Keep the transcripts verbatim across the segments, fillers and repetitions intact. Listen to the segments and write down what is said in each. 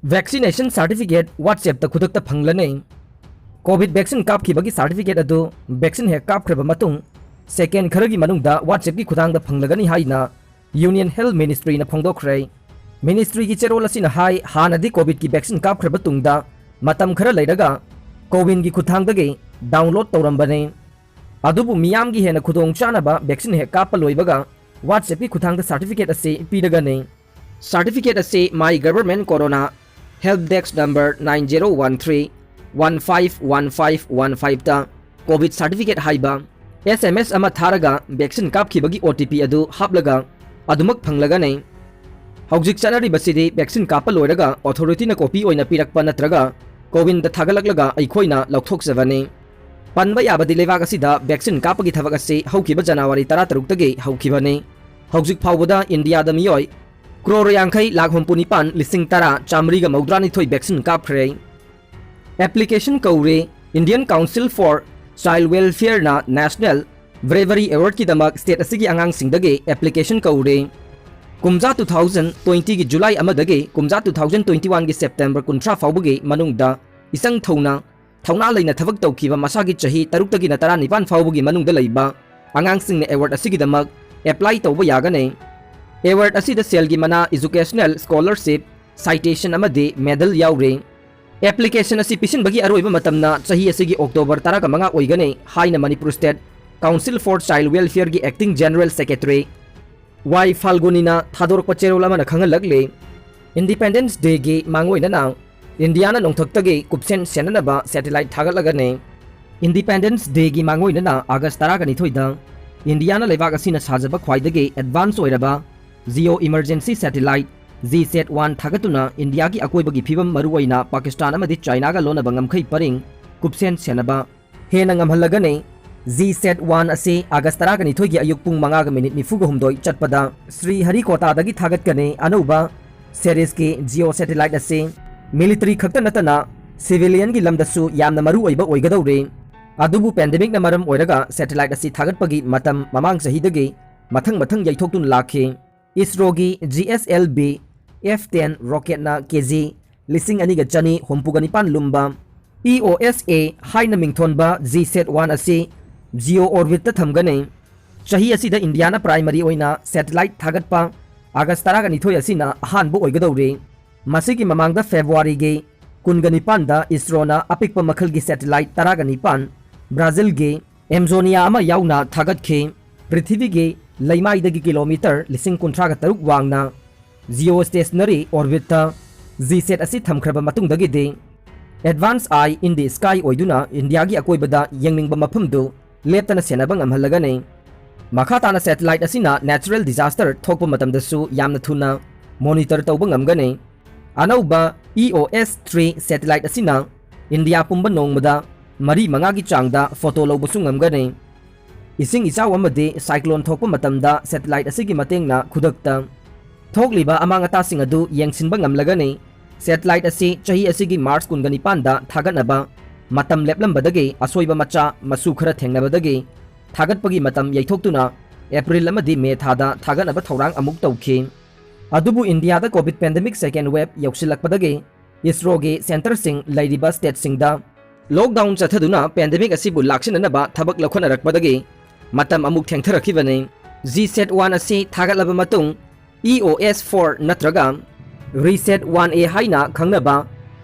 Vaccination certificate WhatsApp-ꯇ ꯈꯨꯗꯛꯇ ꯐꯪꯂꯅꯤ꯫ COVID vaccine ꯀꯥꯞꯈꯤꯕꯒꯤ certificate ꯑꯗꯨ vaccine ꯍꯦꯛ ꯀꯥꯞꯈ꯭ꯔꯕ ꯃꯇꯨꯡ second ꯈꯔꯒꯤ ꯃꯅꯨꯡꯗ WhatsApp-ꯀꯤ ꯈꯨꯠꯊꯥꯡꯗ ꯐꯪꯂꯒꯅꯤ ꯍꯥꯏꯅ Union Health Ministry-ꯅ ꯐꯣꯡꯗꯣꯛꯈ꯭ꯔꯦ꯫ Ministry-ꯒꯤ ꯆꯦꯔꯣꯜ ꯑꯁꯤꯅ ꯍꯥꯏ, ꯍꯥꯟꯅꯗꯤ COVID-ꯒꯤ vaccine ꯀꯥꯞꯈ꯭ꯔꯕ ꯇꯨꯡꯗ ꯃꯇꯝ ꯈꯔ ꯂꯩꯔꯒ CoWIN-ꯒꯤ ꯈꯨꯠꯊꯥꯡꯗꯒꯤ download ꯇꯧꯔꯝꯕꯅꯤ꯫ ꯑꯗꯨꯕꯨ ꯃꯤꯌꯥꯝꯒꯤ ꯍꯦꯟꯅ ꯈꯨꯗꯣꯡ ꯆꯥꯅꯕ vaccine ꯍꯦꯛ ꯀꯥꯞꯄ ꯂꯣꯏꯕꯒ WhatsApp-ꯀꯤ ꯈꯨꯠꯊꯥꯡꯗ certificate ꯑꯁꯤ ꯄꯤꯔꯒꯅꯤ꯫ Certificate ꯑꯁꯤ My Government Corona Help Desk number nine zero one three one five one five one five-ꯇ COVID certificate ꯍꯥꯏꯕ S M S ꯑꯃ ꯊꯥꯔꯒ vaccine ꯀꯥꯞꯈꯤꯕꯒꯤ O T P ꯑꯗꯨ ꯍꯥꯞꯂꯒ ꯑꯗꯨꯃꯛ ꯐꯪꯂꯒꯅꯤ꯫ ꯍꯧꯖꯤꯛ ꯆꯠꯅꯔꯤꯕꯁꯤꯗꯤ vaccine ꯀꯥꯞꯄ ꯂꯣꯏꯔꯒ authority-ꯅ copy ꯑꯣꯏꯅ ꯄꯤꯔꯛꯄ ꯅꯠꯇ꯭ꯔꯒ CoWIN-ꯗ ꯊꯥꯒꯠꯂꯛꯂꯒ ꯑꯩꯈꯣꯏꯅ ꯂꯧꯊꯣꯛꯆꯕꯅꯤ꯫ ꯄꯟꯕ ꯌꯥꯕꯗꯤ ꯂꯩꯕꯥꯛ ꯑꯁꯤꯗ vaccine ꯀꯥꯞꯄꯒꯤ ꯊꯕꯛ ꯑꯁꯤ ꯍꯧꯈꯤꯕ January ꯇꯔꯥꯇꯔꯨꯛꯇꯒꯤ ꯍꯧꯈꯤꯕꯅꯤ꯫ ꯍꯧꯖꯤꯛ ꯐꯥꯎꯕꯗ ꯏꯟꯗꯤꯌꯥꯗ ꯃꯤꯑꯣꯏ crore ꯌꯥꯡꯈꯩ ꯂꯥꯈ ꯍꯨꯝꯐꯨ ꯅꯤꯄꯥꯟ ꯂꯤꯁꯤꯡ ꯇꯔꯥ ꯆꯥꯃꯔꯤꯒ ꯃꯧꯗ꯭ꯔꯥꯅꯤꯊꯣꯏ vaccine ꯀꯥꯞꯈ꯭ꯔꯦ꯫ Application ꯀꯧꯔꯦ꯫ Indian Council for Child Welfare-ꯅ National Bravery Award-ꯀꯤꯗꯃꯛ state ꯑꯁꯤꯒꯤ ꯑꯉꯥꯡꯁꯤꯡꯗꯒꯤ application ꯀꯧꯔꯦ꯫ ꯀꯨꯝꯖꯥ two thousand twenty-ꯒꯤ July ꯑꯃꯗꯒꯤ ꯀꯨꯝꯖꯥ two thousand twenty-one-ꯒꯤ September ꯀꯨꯟꯊ꯭ꯔꯥ ꯐꯥꯎꯕꯒꯤ ꯃꯅꯨꯡꯗ ꯏꯆꯪ ꯊꯧꯅ, ꯊꯧꯅꯥ ꯂꯩꯅ ꯊꯕꯛ ꯇꯧꯈꯤꯕ ꯃꯁꯥꯒꯤ ꯆꯍꯤ ꯇꯔꯨꯛꯇꯒꯤꯅ ꯇꯔꯥꯅꯤꯄꯥꯟ ꯐꯥꯎꯕꯒꯤ ꯃꯅꯨꯡꯗ ꯂꯩꯕ ꯑꯉꯥꯡꯁꯤꯡꯅ award ꯑꯁꯤꯒꯤꯗꯃꯛ apply ꯇꯧꯕ ꯌꯥꯒꯅꯤ꯫ Award ꯑꯁꯤꯗ ꯁꯦꯜꯒꯤ ꯃꯅꯥ, educational scholarship, citation ꯑꯃꯗꯤ medal ꯌꯥꯎꯔꯤ꯫ Application ꯑꯁꯤ ꯄꯤꯁꯤꯟꯕꯒꯤ ꯑꯔꯣꯏꯕ ꯃꯇꯝꯅ ꯆꯍꯤ ꯑꯁꯤꯒꯤ October ꯇꯔꯥꯒ ꯃꯉꯥ ꯑꯣꯏꯒꯅꯤ ꯍꯥꯏꯅ Manipur State Council for Child Welfare-ꯒꯤ Acting General Secretary ꯋꯥꯏ ꯐꯥꯜꯒꯨꯅꯤꯅ ꯊꯥꯗꯣꯔꯛꯄ ꯆꯦꯔꯣꯜ ꯑꯃꯅ ꯈꯪꯍꯜꯂꯛꯂꯤ꯫ Independence Day-ꯒꯤ ꯃꯥꯡꯑꯣꯏꯅꯅ ꯏꯟꯗꯤꯌꯥꯅ ꯅꯣꯡꯊꯛꯇꯒꯤ ꯀꯨꯞꯁꯦꯟ ꯁꯦꯟꯅꯅꯕ satellite ꯊꯥꯒꯠꯂꯒꯅꯤ꯫ Independence Day-ꯒꯤ ꯃꯥꯡꯑꯣꯏꯅꯅ August ꯇꯔꯥꯒ ꯅꯤꯊꯣꯏꯗ ꯏꯟꯗꯤꯌꯥꯅ ꯂꯩꯕꯥꯛ ꯑꯁꯤꯅ ꯁꯥꯖꯕ ꯈ꯭ꯋꯥꯏꯗꯒꯤ advance ꯑꯣꯏꯔꯕ geo emergency satellite GSAT one ꯊꯥꯒꯠꯇꯨꯅ ꯏꯟꯗꯤꯌꯥꯒꯤ ꯑꯀꯣꯏꯕꯒꯤ ꯐꯤꯕꯝ, ꯃꯔꯨꯑꯣꯏꯅ ꯄꯥꯀꯤꯁꯇꯥꯟ ꯑꯃꯗꯤ ꯆꯥꯏꯅꯥꯒ ꯂꯣꯟꯅꯕ ꯉꯝꯈꯩ ꯄꯔꯤꯡ ꯀꯨꯞꯁꯦꯟ ꯁꯦꯟꯅꯕ ꯍꯦꯟꯅ ꯉꯝꯍꯜꯂꯒꯅꯤ꯫ GSAT one ꯑꯁꯤ August ꯇꯔꯥꯒ ꯅꯤꯊꯣꯏꯒꯤ ꯑꯌꯨꯛ ꯄꯨꯡ ꯃꯉꯥꯒ minute ꯅꯤꯐꯨꯒ ꯍꯨꯝꯗꯣꯏ ꯆꯠꯄꯗ ꯁ꯭ꯔꯤꯍꯔꯤꯀꯣꯇꯥꯗꯒꯤ ꯊꯥꯒꯠꯀꯅꯤ꯫ ꯑꯅꯧꯕ series-ꯀꯤ geo satellite ꯑꯁꯤ military ꯈꯛꯇ ꯅꯠꯇꯅ civilian-ꯒꯤ ꯂꯝꯗꯁꯨ ꯌꯥꯝꯅ ꯃꯔꯨ ꯑꯣꯏꯕ ꯑꯣꯏꯒꯗꯧꯔꯤ꯫ ꯑꯗꯨꯕꯨ pandemic-ꯅ ꯃꯔꯝ ꯑꯣꯏꯔꯒ satellite ꯑꯁꯤ ꯊꯥꯒꯠꯄꯒꯤ ꯃꯇꯝ ꯃꯃꯥꯡ ꯆꯍꯤꯗꯒꯤ ꯃꯊꯪ ꯃꯊꯪ ꯌꯩꯊꯣꯛꯇꯨꯅ ꯂꯥꯛꯈꯤ꯫ ISRO-ꯒꯤ GSLV F ten rocket-ꯅ K G ꯂꯤꯁꯤꯡ ꯑꯅꯤꯒ ꯆꯅꯤ ꯍꯨꯝꯐꯨꯒ ꯅꯤꯄꯥꯟ ꯂꯨꯝꯕ ꯏ ꯑꯣ ꯑꯦꯁ ꯑꯦ ꯍꯥꯏꯅ ꯃꯤꯡꯊꯣꯟꯕ ꯖꯤ ꯁꯦꯠ ꯋꯥꯟ ꯑꯁꯤ ꯖꯤꯑꯣ ꯑꯣꯔꯕꯤꯠꯇ ꯊꯝꯒꯅꯤ꯫ ꯆꯍꯤ ꯑꯁꯤꯗ ꯏꯟꯗꯤꯌꯥꯅ ꯄ꯭ꯔꯥꯏꯃꯔꯤ ꯑꯣꯏꯅ ꯁꯦꯇꯤꯂꯥꯏꯠ ꯊꯥꯒꯠꯄ ꯑꯥꯒꯁ ꯇꯔꯥꯒ ꯅꯤꯊꯣꯏ ꯑꯁꯤꯅ ꯑꯍꯥꯟꯕ ꯑꯣꯏꯒꯗꯧꯔꯤ꯫ ꯃꯁꯤꯒꯤ ꯃꯃꯥꯡꯗ ꯐꯦꯕ꯭ꯔꯨꯋꯥꯔꯤꯒꯤ ꯀꯨꯟꯒ ꯅꯤꯄꯥꯟꯗ ꯏꯁꯔꯣꯅ ꯑꯄꯤꯛꯄ ꯃꯈꯜꯒꯤ ꯁꯦꯇꯤꯂꯥꯏꯠ ꯇꯔꯥꯒ ꯅꯤꯄꯥꯟ ꯕ꯭ꯔꯥꯖꯤꯜꯒꯤ ꯑꯦꯝꯖꯣꯅꯤꯌꯥ ꯑꯃ ꯌꯥꯎꯅ ꯊꯥꯒꯠꯈꯤ꯫ ꯄ꯭ꯔꯤꯊꯤꯕꯤꯒꯤ ꯂꯩꯃꯥꯏꯗꯒꯤ ꯀꯤꯂꯣꯃꯤꯇꯔ ꯂꯤꯁꯤꯡ ꯀꯨꯟꯊ꯭ꯔꯥꯒ ꯇꯔꯨꯛ ꯋꯥꯡꯅ ꯖꯤꯑꯣ ꯁ꯭ꯇꯦꯁꯅꯔꯤ ꯑꯣꯔꯕꯤꯠꯇ ꯖꯤ ꯁꯦꯠ ꯑꯁꯤ ꯊꯝꯈ꯭ꯔꯕ ꯃꯇꯨꯡꯗꯒꯤꯗꯤ advance eye in the sky ꯑꯣꯏꯗꯨꯅ ꯏꯟꯗꯤꯌꯥꯒꯤ ꯑꯀꯣꯏꯕꯗ ꯌꯦꯡꯅꯤꯡꯕ ꯃꯐꯝꯗꯨ ꯂꯦꯞꯇꯅ ꯁꯦꯟꯅꯕ ꯉꯝꯍꯜꯂꯒꯅꯤ꯫ ꯃꯈꯥ ꯇꯥꯅ ꯁꯦꯇꯤꯂꯥꯏꯠ ꯑꯁꯤꯅ natural disaster ꯊꯣꯛꯄ ꯃꯇꯝꯗꯁꯨ ꯌꯥꯝꯅ ꯊꯨꯅ ꯃꯣꯅꯤꯇꯔ ꯇꯧꯕ ꯉꯝꯒꯅꯤ꯫ ꯑꯅꯧꯕ ꯏ ꯑꯣ ꯑꯦꯁ ꯊ꯭ꯔꯤ ꯁꯦꯇꯤꯂꯥꯏꯠ ꯑꯁꯤꯅ ꯏꯟꯗꯤꯌꯥ ꯄꯨꯝꯕ ꯅꯣꯡꯃꯗ ꯃꯔꯤ ꯃꯉꯥꯒꯤ ꯆꯥꯡꯗ ꯐꯣꯇꯣ ꯂꯧꯕꯁꯨ ꯉꯝꯒꯅꯤ꯫ ꯏꯁꯤꯡ ꯏꯆꯥꯎ ꯑꯃꯗꯤ ꯁꯥꯏꯀ꯭ꯂꯣꯟ ꯊꯣꯛꯄ ꯃꯇꯝꯗ ꯁꯦꯇꯤꯂꯥꯏꯠ ꯑꯁꯤꯒꯤ ꯃꯇꯦꯡꯅ ꯈꯨꯗꯛꯇ ꯊꯣꯛꯂꯤꯕ ꯑꯃꯥꯡ ꯑꯇꯥꯁꯤꯡ ꯑꯗꯨ ꯌꯦꯡꯁꯤꯟꯕ ꯉꯝꯂꯒꯅꯤ꯫ ꯁꯦꯇꯤꯂꯥꯏꯠ ꯑꯁꯤ ꯆꯍꯤ ꯑꯁꯤꯒꯤ ꯃꯥꯔꯆ ꯀꯨꯟꯒ ꯅꯤꯄꯥꯟꯗ ꯊꯥꯒꯠꯅꯕ ꯃꯇꯝ ꯂꯦꯞꯂꯝꯕꯗꯒꯤ ꯑꯁꯣꯏꯕ ꯃꯆꯥ ꯃꯁꯨ ꯈꯔ ꯊꯦꯡꯅꯕꯗꯒꯤ ꯊꯥꯒꯠꯄꯒꯤ ꯃꯇꯝ ꯌꯩꯊꯣꯛꯇꯨꯅ ꯑꯦꯄ꯭ꯔꯤꯜ ꯑꯃꯗꯤ ꯃꯦ ꯊꯥꯗ ꯊꯥꯒꯠꯅꯕ ꯊꯧꯔꯥꯡ ꯑꯃꯨꯛ ꯇꯧꯈꯤ꯫ ꯑꯗꯨꯕꯨ ꯏꯟꯗꯤꯌꯥꯗ ꯀꯣꯚꯤꯗ ꯄꯦꯟꯗꯦꯃꯤꯛ ꯁꯦꯀꯦꯟ ꯋꯦꯕ ꯌꯧꯁꯤꯜꯂꯛꯄꯗꯒꯤ ꯏꯁꯔꯣꯒꯤ ꯁꯦꯟꯇꯔꯁꯤꯡ ꯂꯩꯔꯤꯕ ꯁ꯭ꯇꯦꯠꯁꯤꯡꯗ ꯂꯣꯛꯗꯥꯎꯟ ꯆꯠꯊꯗꯨꯅ ꯄꯦꯟꯗꯦꯃꯤꯛ ꯑꯁꯤꯕꯨ ꯂꯥꯛꯁꯤꯟꯅꯅꯕ ꯊꯕꯛ ꯂꯧꯈꯠꯅꯔꯛꯄꯗꯒꯤ ꯃꯇꯝ ꯑꯃꯨꯛ ꯊꯦꯡꯊꯔꯛꯈꯤꯕꯅꯤ꯫ ꯖꯤ ꯁꯦꯠ ꯋꯥꯟ ꯑꯁꯤ ꯊꯥꯒꯠꯂꯕ ꯃꯇꯨꯡ, ꯏ ꯑꯣ ꯑꯦꯁ ꯐꯣꯔ ꯅꯠꯇ꯭ꯔꯒ ꯔꯤꯁꯦꯠ ꯋꯥꯟ ꯑꯦ ꯍꯥꯏꯅ ꯈꯪꯅꯕ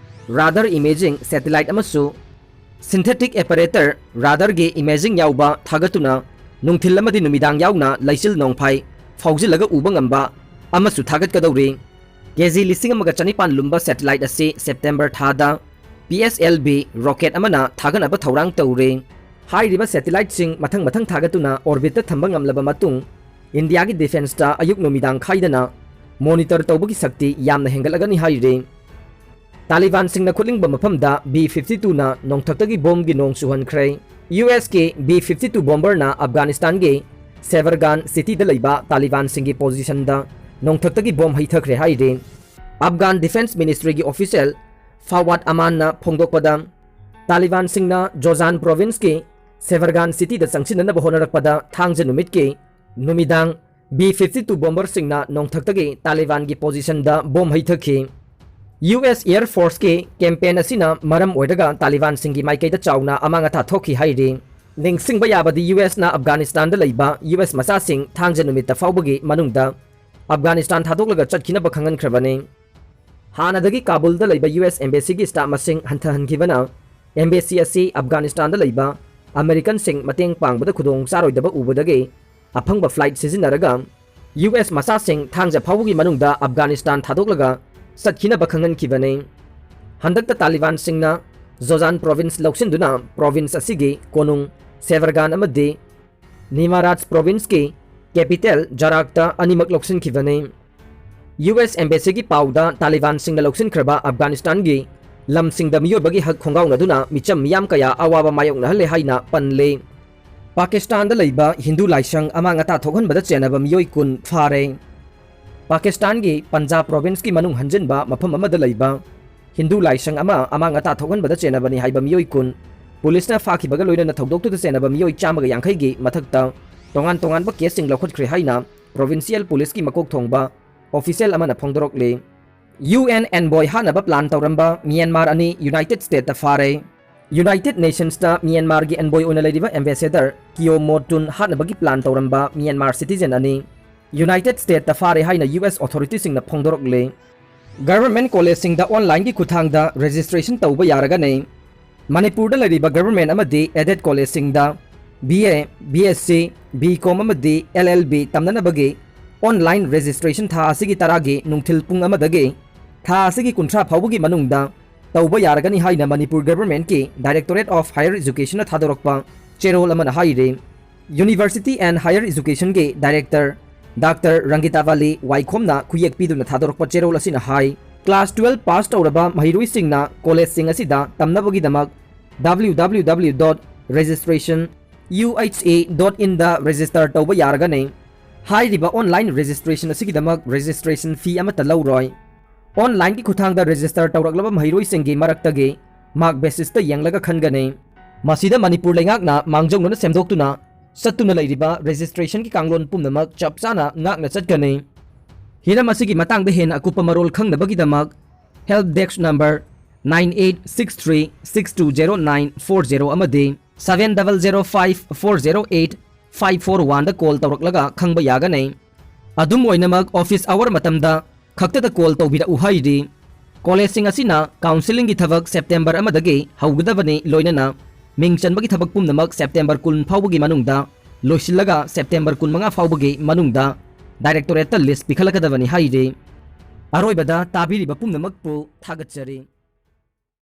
ꯔꯥꯗꯥꯔ ꯏꯃꯦꯖꯤꯡ ꯁꯦꯇꯤꯂꯥꯏꯠ ꯑꯃꯁꯨ ꯁꯤꯟꯊꯦꯇꯤꯛ ꯑꯦꯄꯔꯦꯇꯔ ꯔꯥꯗꯥꯔꯒꯤ ꯏꯃꯦꯖꯤꯡ ꯌꯥꯎꯕ ꯊꯥꯒꯠꯇꯨꯅ ꯅꯨꯡꯊꯤꯜ ꯑꯃꯗꯤ ꯅꯨꯃꯤꯗꯥꯡ ꯌꯥꯎꯅ ꯂꯩꯆꯤꯜ ꯅꯣꯡꯐꯥꯏ ꯐꯥꯎꯖꯤꯜꯂꯒ ꯎꯕ ꯉꯝꯕ ꯑꯃꯁꯨ ꯊꯥꯒꯠꯀꯗꯧꯔꯤ꯫ ꯀꯦ ꯖꯤ ꯂꯤꯁꯤꯡ ꯑꯃꯒ ꯆꯅꯤꯄꯥꯟ ꯂꯨꯝꯕ ꯁꯦꯇꯤꯂꯥꯏꯠ ꯑꯁꯤ ꯁꯦꯞꯇꯦꯝꯕꯔ ꯊꯥꯗ P S L V rocket ꯑꯃꯅ ꯊꯥꯒꯠꯅꯕ ꯊꯧꯔꯥꯡ ꯇꯧꯔꯤ꯫ ꯍꯥꯏꯔꯤꯕ ꯁꯦꯇꯤꯂꯥꯏꯠꯁꯤꯡ ꯃꯊꯪ ꯃꯊꯪ ꯊꯥꯒꯠꯇꯨꯅ ꯑꯣꯔꯕꯤꯠꯇ ꯊꯝꯕ ꯉꯝꯂꯕ ꯃꯇꯨꯡ, ꯏꯟꯗꯤꯌꯥꯒꯤ ꯗꯤꯐꯦꯟꯁꯇ ꯑꯌꯨꯛ ꯅꯨꯃꯤꯗꯥꯡ ꯈꯥꯏꯗꯅ ꯃꯣꯅꯤꯇꯔ ꯇꯧꯕꯒꯤ ꯁꯛꯇꯤ ꯌꯥꯝꯅ ꯍꯦꯟꯒꯠꯂꯒꯅꯤ ꯍꯥꯏꯔꯤ꯫ ꯇꯥꯂꯤꯕꯥꯟꯁꯤꯡꯅ ꯈꯨꯠꯂꯤꯡꯕ ꯃꯐꯝꯗ ꯕꯤ ꯐꯤꯐꯇꯤ ꯇꯨꯅ ꯅꯣꯡꯊꯛꯇꯒꯤ ꯕꯣꯝꯒꯤ ꯅꯣꯡ ꯆꯨꯍꯟꯈ꯭ꯔꯦ꯫ ꯌꯨ ꯑꯦꯁꯀꯤ ꯕꯤ ꯐꯤꯐꯇꯤ ꯇꯨ ꯕꯣꯝꯕꯔꯅ ꯑꯐꯒꯥꯅꯤꯁꯇꯥꯟꯒꯤ ꯁꯦꯕꯔꯒꯥꯟ ꯁꯤꯇꯤꯗ ꯂꯩꯕ ꯇꯥꯂꯤꯕꯥꯟꯁꯤꯡꯒꯤ ꯄꯣꯖꯤꯁꯟꯗ ꯅꯣꯡꯊꯛꯇꯒꯤ ꯕꯣꯝ ꯍꯩꯊꯈ꯭ꯔꯦ ꯍꯥꯏꯔꯤ꯫ ꯑꯐꯒꯥꯟ ꯗꯤꯐꯦꯟꯁ ꯃꯤꯅꯤꯁꯇ꯭ꯔꯤꯒꯤ ꯑꯣꯐꯤꯁꯤꯌꯦꯜ ꯐꯥꯋꯥꯗ ꯑꯃꯥꯟꯅ ꯐꯣꯡꯗꯣꯛꯄꯗ, ꯇꯥꯂꯤꯕꯥꯟꯁꯤꯡꯅ ꯖꯣꯖꯥꯟ ꯄ꯭ꯔꯣꯚꯤꯟꯁꯀꯤ ꯁꯦꯕꯔꯒꯥꯟ ꯁꯤꯇꯤꯗ ꯆꯪꯁꯤꯟꯅꯅꯕ ꯍꯣꯠꯅꯔꯛꯄꯗ ꯊꯥꯡꯖ ꯅꯨꯃꯤꯠꯀꯤ ꯅꯨꯃꯤꯗꯥꯡ ꯕꯤ ꯐꯤꯐꯇꯤ ꯇꯨ ꯕꯣꯝꯕꯔꯁꯤꯡꯅ ꯅꯣꯡꯊꯛꯇꯒꯤ ꯇꯥꯂꯤꯕꯥꯟꯒꯤ ꯄꯣꯖꯤꯁꯟꯗ ꯕꯣꯝ ꯍꯩꯊꯈꯤ꯫ ꯌꯨ ꯑꯦꯁ Air Forceꯀꯤ campaign ꯑꯁꯤꯅ ꯃꯔꯝ ꯑꯣꯏꯔꯒ ꯇꯥꯂꯤꯕꯥꯟꯁꯤꯡꯒꯤ ꯃꯥꯏꯀꯩꯗ ꯆꯥꯎꯅ ꯑꯃꯥꯡ ꯑꯇꯥ ꯊꯣꯛꯈꯤ ꯍꯥꯏꯔꯤ꯫ ꯅꯤꯡꯁꯤꯡꯕ ꯌꯥꯕꯗꯤ, ꯌꯨ ꯑꯦꯁꯅ ꯑꯐꯒꯥꯅꯤꯁꯇꯥꯟꯗ ꯂꯩꯕ ꯌꯨ ꯑꯦꯁ ꯃꯆꯥꯁꯤꯡ ꯊꯥꯡꯖ ꯅꯨꯃꯤꯠꯇ ꯐꯥꯎꯕꯒꯤ ꯃꯅꯨꯡꯗ ꯑꯐꯒꯥꯅꯤꯁꯇꯥꯟ ꯊꯥꯗꯣꯛꯂꯒ ꯆꯠꯈꯤꯅꯕ ꯈꯪꯍꯟꯈ꯭ꯔꯕꯅꯤ꯫ ꯍꯥꯟꯅꯗꯒꯤ ꯀꯥꯕꯨꯜꯗ ꯂꯩꯕ ꯌꯨ ꯑꯦꯁ Embassyꯒꯤ staff ꯃꯁꯤꯡ ꯍꯟꯊꯍꯟꯈꯤꯕꯅ embassy ꯑꯁꯤ ꯑꯐꯒꯥꯅꯤꯁꯇꯥꯟꯗ ꯂꯩꯕ ꯑꯃꯦꯔꯤꯀꯟꯁꯤꯡ ꯃꯇꯦꯡ ꯄꯥꯡꯕꯗ ꯈꯨꯗꯣꯡ ꯆꯥꯔꯣꯏꯗꯕ ꯎꯕꯗꯒꯤ ꯑꯐꯪꯕ flight ꯁꯤꯖꯤꯟꯅꯔꯒ ꯌꯨ ꯑꯦꯁ ꯃꯆꯥꯁꯤꯡ ꯊꯥꯡꯖ ꯐꯥꯎꯕꯒꯤ ꯃꯅꯨꯡꯗ ꯑꯐꯒꯥꯅꯤꯁꯇꯥꯟ ꯊꯥꯗꯣꯛꯂꯒ ꯆꯠꯈꯤꯅꯕ ꯈꯪꯍꯟꯈꯤꯕꯅꯤ꯫ ꯍꯟꯗꯛꯇ ꯇꯥꯂꯤꯕꯥꯟꯁꯤꯡꯅ ꯖꯣꯖꯥꯟ province ꯂꯧꯁꯤꯟꯗꯨꯅ province ꯑꯁꯤꯒꯤ ꯀꯣꯅꯨꯡ ꯁꯦꯕꯔꯒꯥꯟ ꯑꯃꯗꯤ ꯅꯤꯃꯥꯔꯥꯖ provinceꯀꯤ capital ꯖꯔꯥꯛꯇ ꯑꯅꯤꯃꯛ ꯂꯧꯁꯤꯟꯈꯤꯕꯅꯤ꯫ ꯌꯨ ꯑꯦꯁ Embassyꯒꯤ ꯄꯥꯎꯗ, ꯇꯥꯂꯤꯕꯥꯟꯁꯤꯡꯅ ꯂꯧꯁꯤꯟꯈ꯭ꯔꯕ ꯑꯐꯒꯥꯅꯤꯁꯇꯥꯟꯒꯤ ꯂꯝꯁꯤꯡꯗ ꯃꯤꯑꯣꯏꯕꯒꯤ ꯍꯛ ꯈꯣꯡꯒꯥꯎꯅꯗꯨꯅ ꯃꯤꯆꯝ ꯃꯤꯌꯥꯝ ꯀꯌꯥ ꯑꯋꯥꯕ ꯃꯥꯌꯣꯛꯅꯍꯜꯂꯦ ꯍꯥꯏꯅ ꯄꯜꯂꯤ꯫ ꯄꯥꯀꯤꯁꯇꯥꯟꯗ ꯂꯩꯕ ꯍꯤꯟꯗꯨ ꯂꯥꯏꯁꯪ ꯑꯃꯥꯡ ꯑꯇꯥ ꯊꯣꯛꯍꯟꯕꯗ ꯆꯦꯟꯅꯕ ꯃꯤꯑꯣꯏ ꯀꯨꯟ ꯐꯥꯔꯦ꯫ ꯄꯥꯀꯤꯁꯇꯥꯟꯒꯤ ꯄꯟꯖꯥꯕ provinceꯀꯤ ꯃꯅꯨꯡ ꯍꯟꯖꯤꯟꯕ ꯃꯐꯝ ꯑꯃꯗ ꯂꯩꯕ ꯍꯤꯟꯗꯨ ꯂꯥꯏꯁꯪ ꯑꯃ ꯑꯃꯥꯡ ꯑꯇꯥ ꯊꯣꯛꯍꯟꯕꯗ ꯆꯦꯟꯅꯕꯅꯤ ꯍꯥꯏꯕ ꯃꯤꯑꯣꯏ ꯀꯨꯟ ꯄꯨꯂꯤꯁꯅ ꯐꯥꯈꯤꯕꯒ ꯂꯣꯏꯅꯅ ꯊꯧꯗꯣꯛꯇꯨꯗ ꯆꯦꯟꯅꯕ ꯃꯤꯑꯣꯏ ꯆꯥꯝꯃꯒ ꯌꯥꯡꯈꯩꯒꯤ ꯃꯊꯛꯇ ꯇꯣꯉꯥꯟ ꯇꯣꯉꯥꯟꯕ caseꯁꯤꯡ ꯂꯧꯈꯠꯈ꯭ꯔꯦ ꯍꯥꯏꯅ provincial ꯄꯨꯂꯤꯁꯀꯤ ꯃꯀꯣꯛ ꯊꯣꯡꯕ official ꯑꯃꯅ ꯐꯣꯡꯗꯣꯔꯛꯂꯤ꯫ ꯌꯨ ꯑꯦꯟ envoy ꯍꯥꯠꯅꯕ plan ꯇꯧꯔꯝꯕ ꯃ꯭ꯌꯥꯟꯃꯥꯔ ꯑꯅꯤ United Statesꯇ ꯐꯥꯔꯦ꯫ United Nationsꯇ ꯃ꯭ꯌꯥꯟꯃꯥꯔꯒꯤ envoy ꯑꯣꯏꯅ ꯂꯩꯔꯤꯕ ambassador ꯀꯤꯌꯣ ꯃꯣ ꯇꯨꯟ ꯍꯥꯠꯅꯕꯒꯤ plan ꯇꯧꯔꯝꯕ ꯃ꯭ꯌꯥꯟꯃꯥꯔ citizen ꯑꯅꯤ United Statesꯇ ꯐꯥꯔꯦ ꯍꯥꯏꯅ ꯌꯨ ꯑꯦꯁ authorityꯁꯤꯡꯅ ꯐꯣꯡꯗꯣꯔꯛꯂꯤ꯫ Government collegeꯁꯤꯡꯗ onlineꯒꯤ ꯈꯨꯠꯊꯥꯡꯗ registration ꯇꯧꯕ ꯌꯥꯔꯒꯅꯤ꯫ ꯃꯅꯤꯄꯨꯔꯗ ꯂꯩꯔꯤꯕ government ꯑꯃꯗꯤ aided collegeꯁꯤꯡꯗ B A, B S C, B Com ꯑꯃꯗꯤ L L B ꯇꯝꯅꯅꯕꯒꯤ online registration ꯊꯥ ꯑꯁꯤꯒꯤ ꯇꯔꯥꯒꯤ ꯅꯨꯡꯊꯤꯜ ꯄꯨꯡ ꯑꯃꯗꯒꯤ ꯊꯥ ꯑꯁꯤꯒꯤ ꯀꯨꯟꯊ꯭ꯔꯥ ꯐꯥꯎꯕꯒꯤ ꯃꯅꯨꯡꯗ ꯇꯧꯕ ꯌꯥꯔꯒꯅꯤ ꯍꯥꯏꯅ ꯃꯅꯤꯄꯨꯔ governmentꯀꯤ Directorate of Higher Educationꯅ ꯊꯥꯗꯣꯔꯛꯄ ꯆꯦꯔꯣꯜ ꯑꯃꯅ ꯍꯥꯏꯔꯤ꯫ University and Higher Educationꯒꯤ director Doctor ꯔꯪꯒꯤꯇꯥꯕꯥꯂꯤ ꯋꯥꯏꯈꯣꯝꯅ ꯈꯨꯌꯦꯛ ꯄꯤꯗꯨꯅ ꯊꯥꯗꯣꯔꯛꯄ ꯆꯦꯔꯣꯜ ꯑꯁꯤꯅ ꯍꯥꯏ, class twelve pass ꯇꯧꯔꯕ ꯃꯍꯩꯔꯣꯏꯁꯤꯡꯅ collegeꯁꯤꯡ ꯑꯁꯤꯗ ꯇꯝꯅꯕꯒꯤꯗꯃꯛ W W W dot registration U H A dot inꯗ register ꯇꯧꯕ ꯌꯥꯔꯒꯅꯤ꯫ ꯍꯥꯏꯔꯤꯕ online registration ꯑꯁꯤꯒꯤꯗꯃꯛ registration fee ꯑꯃꯠꯇ ꯂꯧꯔꯣꯏ꯫ Onlineꯒꯤ ꯈꯨꯠꯊꯥꯡꯗ register ꯇꯧꯔꯛꯂꯕ ꯃꯍꯩꯔꯣꯏꯁꯤꯡꯒꯤ ꯃꯔꯛꯇꯒꯤ mark basisꯇ ꯌꯦꯡꯂꯒ ꯈꯟꯒꯅꯤ꯫ ꯃꯁꯤꯗ ꯃꯅꯤꯄꯨꯔ ꯂꯩꯉꯥꯛꯅ ꯃꯥꯡꯖꯧꯅꯅ ꯁꯦꯝꯗꯣꯛꯇꯨꯅ ꯆꯠꯇꯨꯅ ꯂꯩꯔꯤꯕ registrationꯒꯤ ꯀꯥꯡꯂꯣꯟ ꯄꯨꯝꯅꯃꯛ ꯆꯞ ꯆꯥꯅ ꯉꯥꯛꯅ ꯆꯠꯀꯅꯤ꯫ ꯍꯤꯔꯝ ꯑꯁꯤꯒꯤ ꯃꯇꯥꯡꯗ ꯍꯦꯟꯅ ꯑꯀꯨꯞꯄ ꯃꯔꯣꯜ ꯈꯪꯅꯕꯒꯤꯗꯃꯛ help desk number nine eight six three six two zero nine four zero ꯑꯃꯗꯤ seven double zero five four zero eight five four one ꯗ call ꯇꯧꯔꯛꯂꯒ ꯈꯪꯕ ꯌꯥꯒꯅꯤ꯫ ꯑꯗꯨꯝ ꯑꯣꯏꯅꯃꯛ office hour ꯃꯇꯝꯗ ꯈꯛꯇꯗ call ꯇꯧꯕꯤꯔꯛꯎ ꯍꯥꯏꯔꯤ꯫ Collegeꯁꯤꯡ ꯑꯁꯤꯅ counselling ꯒꯤ ꯊꯕꯛ September ꯑꯃꯗꯒꯤ ꯍꯧꯒꯗꯕꯅꯤ, ꯂꯣꯏꯅꯅ ꯃꯤꯡ ꯆꯟꯕꯒꯤ ꯊꯕꯛ ꯄꯨꯝꯅꯃꯛ September ꯀꯨꯟ ꯐꯥꯎꯕꯒꯤ ꯃꯅꯨꯡꯗ ꯂꯣꯏꯁꯤꯜꯂꯒ September ꯀꯨꯟꯃꯉꯥ ꯐꯥꯎꯕꯒꯤ ꯃꯅꯨꯡꯗ Directorate ꯇ list ꯄꯤꯈꯠꯂꯛꯀꯗꯕꯅꯤ ꯍꯥꯏꯔꯤ꯫ ꯑꯔꯣꯏꯕꯗ ꯇꯥꯕꯤꯔꯤꯕ ꯄꯨꯝꯅꯃꯛꯄꯨ ꯊꯥꯒꯠꯆꯔꯤ꯫